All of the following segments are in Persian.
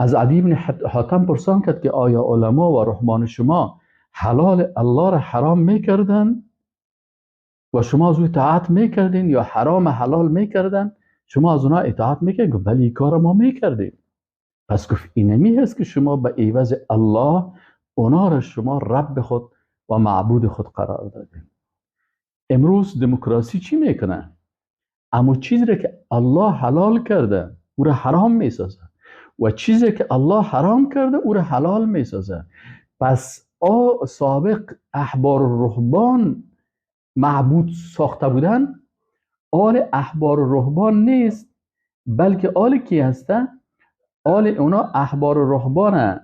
از عدی بن حاتم پرسان کرد که آیا علما و رهبان شما حلال الله را حرام میکردن و شما از او اطاعت میکردین، یا حرام حلال میکردن شما از اونا اطاعت میکردین؟ گفت بله، این کار ما میکردیم. پس گفت اینمی هست که شما به عوض الله اونا را شما رب خود و معبود خود قرار دادین. امروز دموکراسی چی میکنه؟ اما چیزی را که الله حلال کرده او را حرام میسازه و چیزی که الله حرام کرده او را حلال میسازه. پس سابق احبار و رهبان معبود ساخته بودن، آل احبار و رهبان نیست، بلکه آل کی هسته؟ آل اونا احبار و رهبان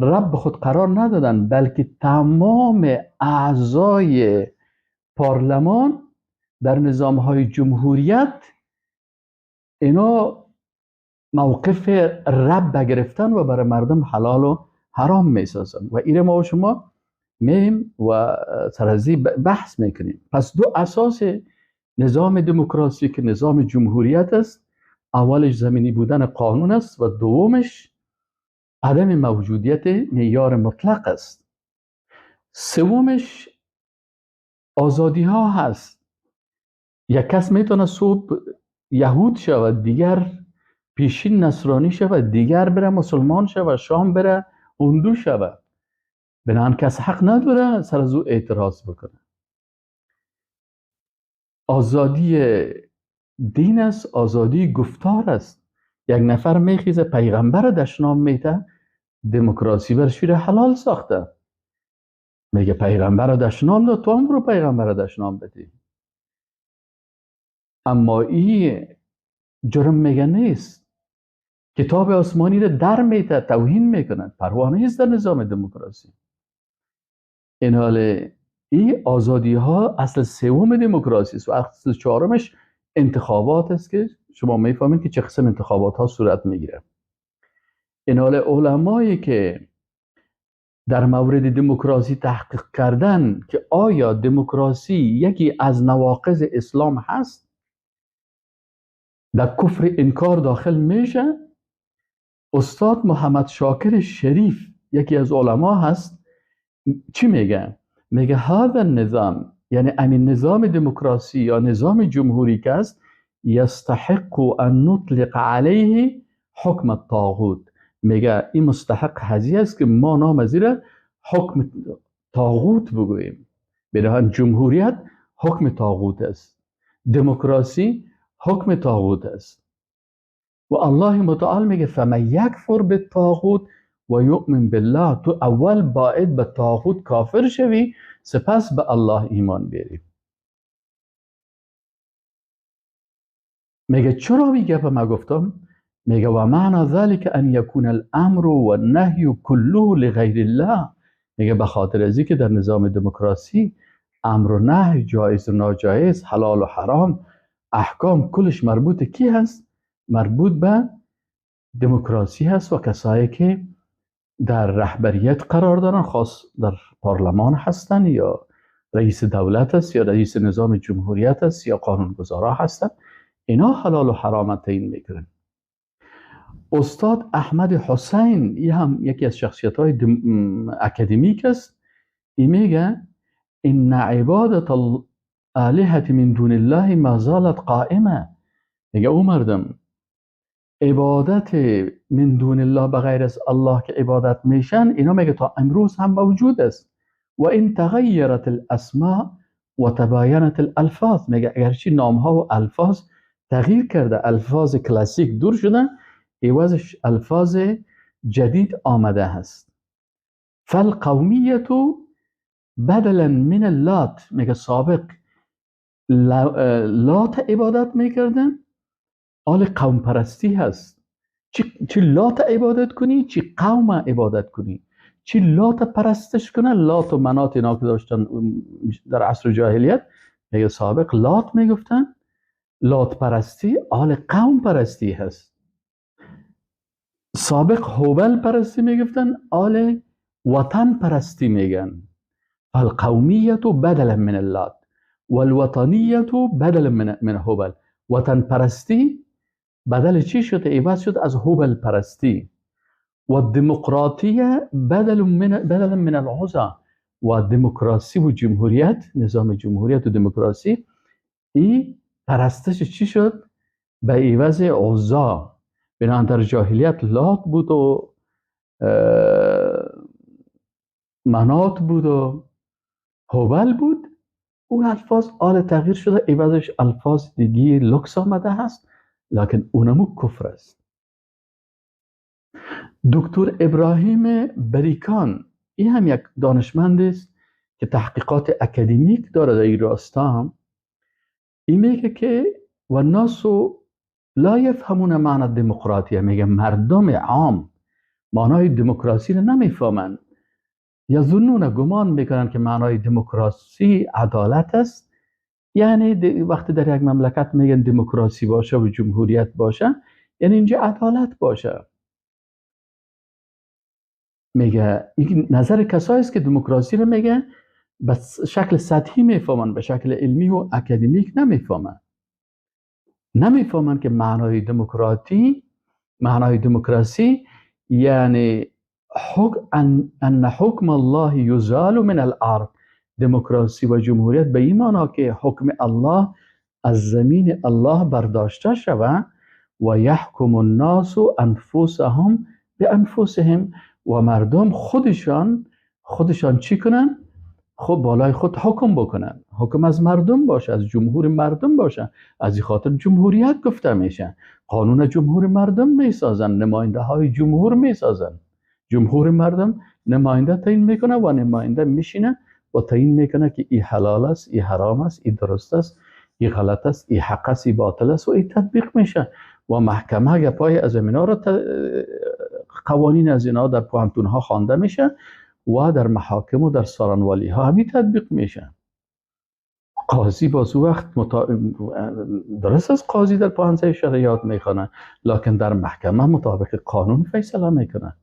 رب خود قرار ندادن، بلکه تمام اعضای پارلمان در نظامهای جمهوریت اینا موقف رب گرفتن و برای مردم حلال و حرام میسازن و ایره ما و شما میم و سرازی بحث میکنیم. پس دو اساس نظام دموکراسی که نظام جمهوریت است، اولش زمینی بودن قانون است و دومش عدم موجودیت معیار مطلق است. سومش آزادی ها هست. یک کس میتونه صبح یهود شود، دیگر پیشین نصرانی شود، دیگر بره مسلمان شود، شام بره هندو شود. بنابراین کس حق نداره سر از او اعتراض بکنه. آزادی دین است، آزادی گفتار است. یک نفر میخیزه پیغمبر دشنام میته، دموکراسی برش حلال ساخته، میگه پیغمبر دشنام داد، تو هم برو پیغمبر دشنام بدی. اما این جرم میگه نیست. کتاب آسمانی رو در میته، توهین میکنن، پروا نیست در نظام دموکراسی. این حال این آزادی ها اصل سوم دموکراسی است و اصل چهارمش انتخابات است که شما میفهمید که چه قسم انتخابات ها صورت میگیره. این حال علمایی که در مورد دموکراسی تحقیق کردن که آیا دموکراسی یکی از نواقض اسلام هست، در کفر انکار داخل میشه. استاد محمد شاکر شریف یکی از علما هست، چی میگه؟ میگه هذا النظام، یعنی امین نظام دموکراسی یا نظام جمهوری که است، یستحق ان نطلق علیه حکم الطاغوت. میگه این مستحق هزی است که ما نام از حکم طاغوت بگوییم. بنابراین جمهوریت حکم طاغوت است، دموکراسی حکم طاغوت است. و الله متعال میگه فمن یکفر بالطاغوت و یؤمن بالله، تو اول باید به طاغوت کافر شوی، سپس به الله ایمان بیاری. میگه چرا میگه به ما گفتم؟ میگه و معنی ذلك ان یکون الامر و النهی كله لغیر الله. میگه به خاطر از که در نظام دموکراسی امر و نهی، جایز و ناجایز، حلال و حرام، احکام کلش مربوط کی هست؟ مربوط به دموکراسی هست و کسایی که در رهبریت قرار دارن، خاص در پارلمان هستن یا رئیس دولت است یا رئیس نظام جمهوریت است یا قانونگذارا هستن، اینا حلال و حرام تعیین میکنن. استاد احمد حسین، این هم یکی از شخصیت های اکادمیک است، این میگه ان عبادت الالهة من دون الله ما زالت قائمه. میگه او مردم عبادت من دون الله، بغیر از الله که عبادت میشن، اینا میگه تا امروز هم موجود است. و این تغیرت الاسماء و تباینت الالفاظ. میگه اگرچه نام ها و الفاظ تغییر کرده، الفاظ کلاسیک دور شدن، عوضش الفاظ جدید آمده هست. فالقومیت بدلا من اللات. میگه سابق لات عبادت میکردن، آل قوم پرستی هست. چی لات عبادت کنی، چی قوم عبادت کنی، چی لات پرستش کنه، لات و منات اینا که داشتن در عصر جاهلیت، میگه سابق لات میگفتن، لات پرستی آل قوم پرستی هست. سابق هوبل پرستی میگفتن، آل وطن پرستی میگن. القومیت بدلا من اللات والوطنیت بدلا من هوبل. وطن پرستی بدل چی شد؟ عوض شد از هوبل پرستی. و دموکراتیه بدل من العزا، و دموکراسی و جمهوریت، نظام جمهوریت و دموکراسی ای پرستش چی شد؟ به عوض عزا. بنابراین در جاهلیت لات بود و منات بود و هبل بود، اون الفاظ آل تغییر شده، عوضش الفاظ دیگه لکس آمده هست، لکن اونمو کفر است. دکتر ابراهیم بریکان، این هم یک دانشمند است که تحقیقات اکادمیک داره در این راستا هم. این میگه که و الناس لا یفهمون معنی دموکراتی، میگه مردم عام معنای دموکراسی رو نمیفهمند، یظنون، گمان میکنن که معنای دموکراسی عدالت است. یعنی وقتی در یک مملکت میگن دموکراسی باشه و جمهوریت باشه، یعنی اینجا عدالت باشه. میگه این نظر کسایی است که دموکراسی رو میگه به شکل سطحی میفهمن، به شکل علمی و اکادمیک نمیفهمن. نمیفهمن که معنای دموکراتی، معنای دموکراسی یعنی ان حکم الله یزال من الارض. دموکراسی و جمهوریت به این معنا که حکم الله از زمین الله برداشته شود و یحکم الناس انفسهم بانفسهم، و مردم خودشان چی کنن؟ خب بالای خود حکم بکنن، حکم از مردم باشه، از جمهور مردم باشه. از این خاطر جمهوریت گفته میشه. قانون جمهور مردم میسازن، نماینده های جمهور میسازن، جمهور مردم نماینده تعیین میکنه و نماینده میشینه و تعیین میکنه که این حلال است، این حرام است، این درست است، این غلط است، این حق است، این باطل است و این تطبیق میشه. و محکمه گپای از اینا را قوانین از اینا در پوهنتون ها خوانده میشه و در محاکم و در سارنوالی ها همین تطبیق میشه. قاضی باز وقت درست از قاضی در پوهنتون شرعیات میخوانه، لکن در محکمه مطابق قانون فیصله میکنه،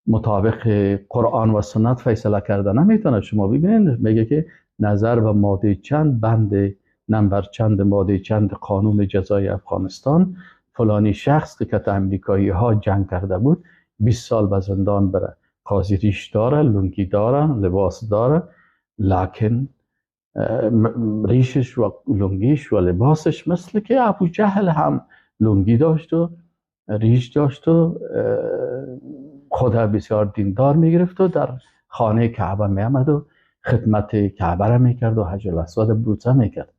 مطابق قرآن و سنت فیصله کرده نمیتونه. شما ببینید میگه که نظر به ماده چند بند نمبر چند ماده چند قانون جزای افغانستان فلانی شخص که امریکایی ها جنگ کرده بود 20 سال به زندان بره. قاضی ریش داره، لنگی داره، لباس داره، لکن ریشش و لنگیش و لباسش مثل که ابو جهل هم لنگی داشت و ریش داشت و خود بسیار دیندار میگرفت و در خانه کعبه میامد و خدمت کعبه را میکرد و حجر الاسود بوسه میکرد.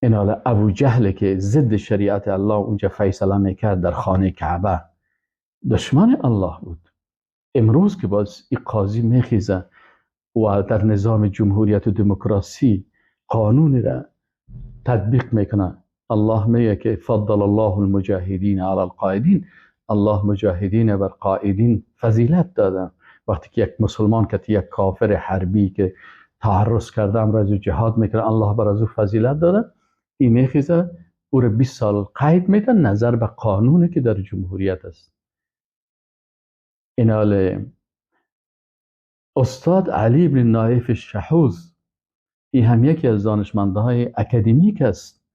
این حالا ابو جهل که ضد شریعت الله اونجا فیصله میکرد در خانه کعبه، دشمن الله بود. امروز که باز این قاضی میخیزه و در نظام جمهوریت و دموکراسی قانون را تطبیق میکنه، الله میگه که فضل الله المجاهدین علی القائدین، الله مجاهدین بر قائدین فضیلت داده. وقتی که یک مسلمان که یک کافر حربی که تعرض کرده امر جهاد میکنه، الله بر از او فضیلت داده، این میخیزه او را 20 سال قید میده نظر به قانونی که در جمهوریت است. این حال استاد علی بن نایف شحوز، این هم یکی از دانشمندهای اکادمیک است،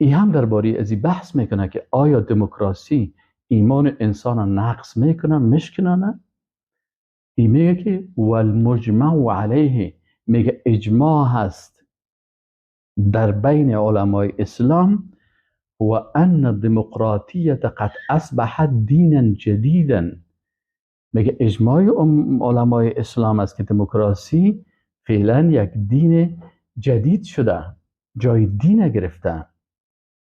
این هم درباره از این بحث میکنه که آیا دموکراسی ایمان انسان نقص میکنه مشکنه نه؟ این میگه که والمجمع علیه، میگه اجماع هست در بین علمای اسلام و ان الدموکراتیه قد اصبحت دینا جدیدا. میگه اجماع علمای اسلام است که دموکراسی فعلا یک دین جدید شده، جای دین گرفته،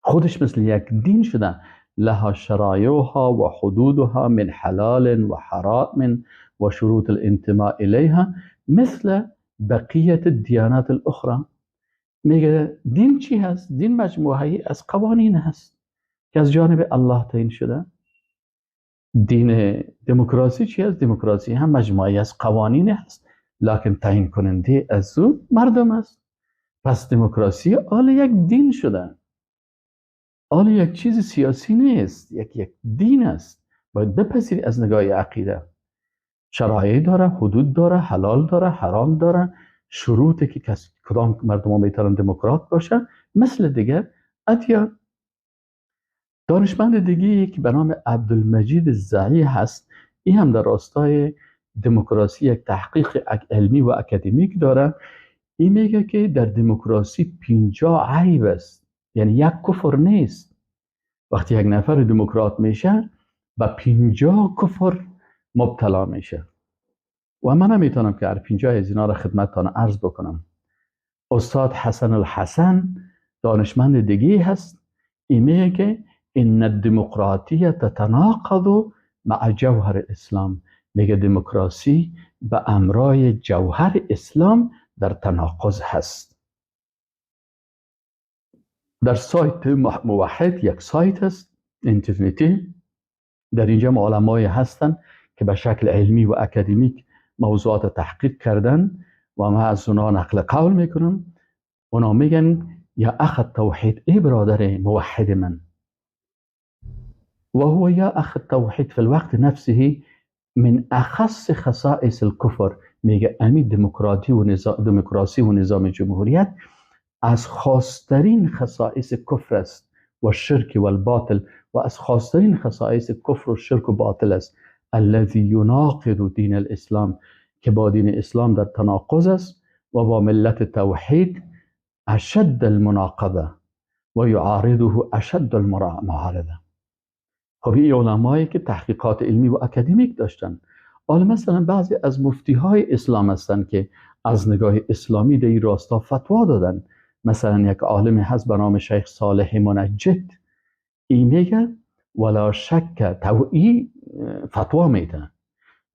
خودش مثل یک دین شده. لها شرایعها و حدودها من حلال و حرام و شروط الانتماء الیها مثل بقیه الدیانات الاخرى. میگه دین چی هست؟ دین مجموعه از قوانین هست که از جانب الله تعیین شده. دین دموکراسی چی هست؟ دموکراسی هم مجموعه از قوانین هست، لکن تعیین کننده از او مردم است. پس دموکراسی آل یک دین شده، آل یک چیز سیاسی نیست، یک دین است. باید بپذیری از نگاه عقیده. شرایع داره، حدود داره، حلال داره، حرام داره، شروطی که کدام مردم ها میتونن دموکرات باشه مثل دیگه ادیان. دانشمند دیگه که به نام عبدالمجید زعی هست، این هم در راستای دموکراسی یک تحقیق علمی و اکادمیک داره. این میگه که در دموکراسی 50 عیب است، یعنی یک کفر نیست. وقتی یک نفر دموکرات میشه به 50 کفر مبتلا میشه و من نمیتونم که هر 50 از اینا را خدمتتان عرض بکنم. استاد حسن الحسن دانشمند دیگه هست، این میگه که ان الدموکراتیه تتناقض مع جوهر الاسلام. میگه دموکراسی به امرای جوهر اسلام در تناقض هست. در سایت موحد، یک سایت است اینترنتی، در اینجا علمای هستند که به شکل علمی و اکادمیک موضوعات تحقیق کردن و ما از اونا نقل قول میکنم. اونا میگن یا اخ التوحید، ای برادر موحد من، و هو یا اخ التوحید فی الوقت نفسه من اخص خصائص الکفر. میگه امی دموکراتی و نظام، دموکراسی و نظام جمهوریت از خاصترین خصائص کفر است و شرک و الباطل، و از خاصترین خصائص کفر و شرک و باطل است. الذي يناقض دین الاسلام، که با دین اسلام در تناقض است و با ملت توحید اشد المناقضه و یعارضه اشد المعارضه. خب این علمایی که تحقیقات علمی و اکادمیک داشتن. حالا مثلا بعضی از مفتی های اسلام هستن که از نگاه اسلامی در این راستا فتوا دادن. مثلا یک عالم هست به نام شیخ صالح منجد، این میگه ولا شک، ای فتوا میده،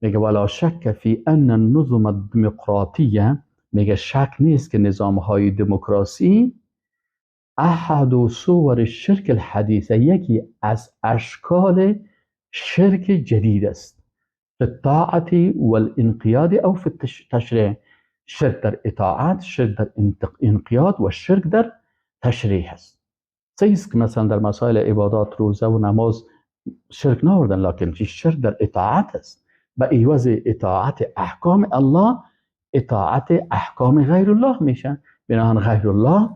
میگه ولا شک فی ان النظم الدموکراتیه، میگه شک نیست که نظام های دموکراسی احد صور الشرک الحدیثه، یکی از اشکال شرک جدید است، فی الطاعة والانقیاد او فی التشریع. شرک در اطاعت، شرک در انقیاد و شرک در تشریع است. صحیح است که مثلا در مسائل عبادات، روزه و نماز شرک نآوردن، لکن شرک در اطاعت است. به عوض اطاعت احکام الله اطاعت احکام غیر الله میشه. بنابراین غیر الله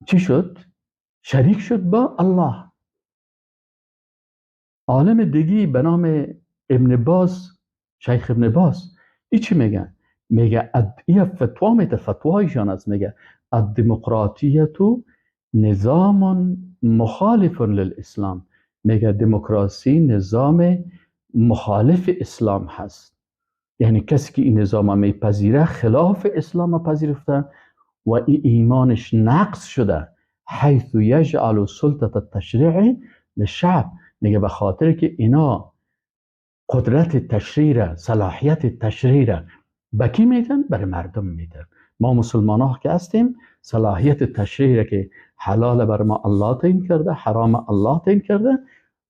چی شد؟ شریک شد با الله. عالم دیگی به نام ابن باز، شیخ ابن باز، ای چی میگه؟ میگه ای فتوا میده، فتوایشان است، میگه الدموکراتیه نظام مخالف للاسلام. میگه دموکراسی نظام مخالف اسلام هست، یعنی کسی که این نظام میپذیره خلاف اسلام پذیرفته و این ایمانش نقص شده. حیث یجعل سلطه التشریع للشعب. میگه به خاطر که اینا قدرت تشریع، صلاحیت تشریع به کی میدن؟ برای مردم میدن. ما مسلمان ها که هستیم صلاحیت تشریع که حلال بر ما الله تعیین کرده، حرام الله تعیین کرده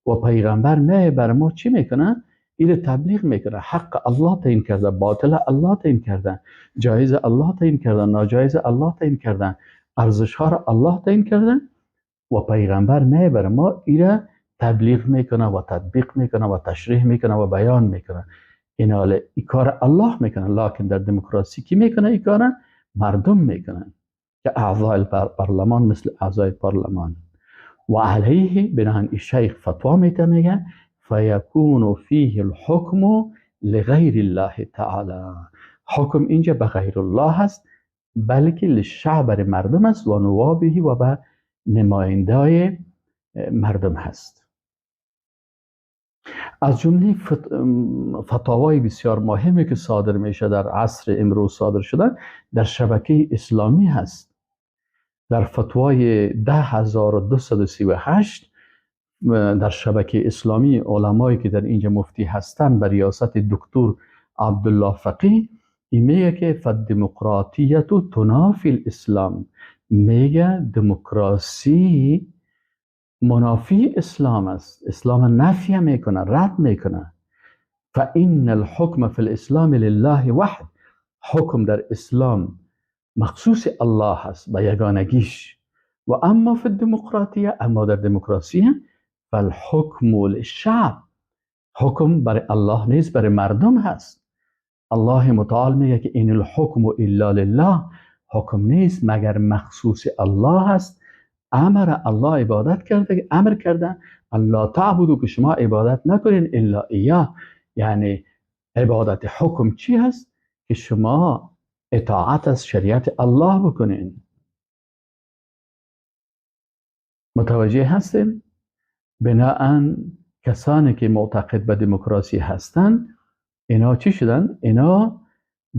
و پیغمبر می بر ما چی میکنه؟ این تبلیغ میکنه. حق الله تعیین کرده، باطل الله تعیین کرده، جایز الله تعیین کرده، ناجایز الله تعیین کرده، ارزش ها را الله تعیین کرده و پیغمبر می بر ما ایره تبلیغ میکنه و تطبیق میکنه و تشریح میکنه و بیان میکنه. این حال ای کار الله میکنه. لکن در دموکراسی کی میکنه ای کار؟ مردم میکنن که اعضای پارلمان مثل اعضای پارلمان. و علیه بناهن ای شیخ فتوا میته، میگه فیکون فیه الحکم لغیر الله تعالی. حکم اینجا به غیر الله هست، بلکه للشعب مردم است و نوابه و به نماینده مردم هست. از جمله فتاوای بسیار مهمی که صادر میشه در عصر امروز صادر شده در شبکه اسلامی هست. در فتوای 10238 در شبکه اسلامی علمایی که در اینجا مفتی هستند بر ریاست دکتر عبدالله فقیه، این میگه که فالدموکراتیه تنافی الاسلام. میگه دموکراسی منافی اسلام است، اسلام نفی میکنه، رد میکنه. فان الحکم فی الاسلام لله وحد. حکم در اسلام مخصوص الله است به یگانگیش. و اما فی الدموکراتیه، اما در دموکراسی فالحکم للشعب، حکم برای الله نیست، برای مردم هست. الله متعال میگه که این الحکم الا لله، حکم نیست مگر مخصوص الله هست. امر الله عبادت کرده، امر کرده الله تعبدو که شما عبادت نکنین الا ایاه. یعنی عبادت حکم چی هست؟ که شما اطاعت از شریعت الله بکنین. متوجه هستین؟ بناهن کسانی که معتقد به دموکراسی هستند اینا چی شدن؟ اینا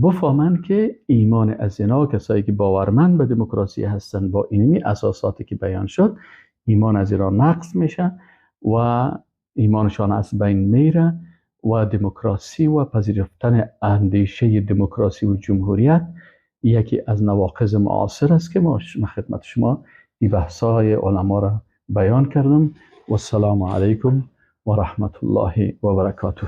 بفهمند که ایمان از اینا، کسایی که باورمند به دموکراسی هستند، با اینمی اساساتی که بیان شد ایمان از اینا نقص میشه و ایمانشان از بین میره و دموکراسی و پذیرفتن اندیشه دموکراسی و جمهوریت یکی از نواقض معاصر است که ما خدمت شما این بحث‌های علما را بیان کردم. و السلام علیکم و رحمت الله و برکاته.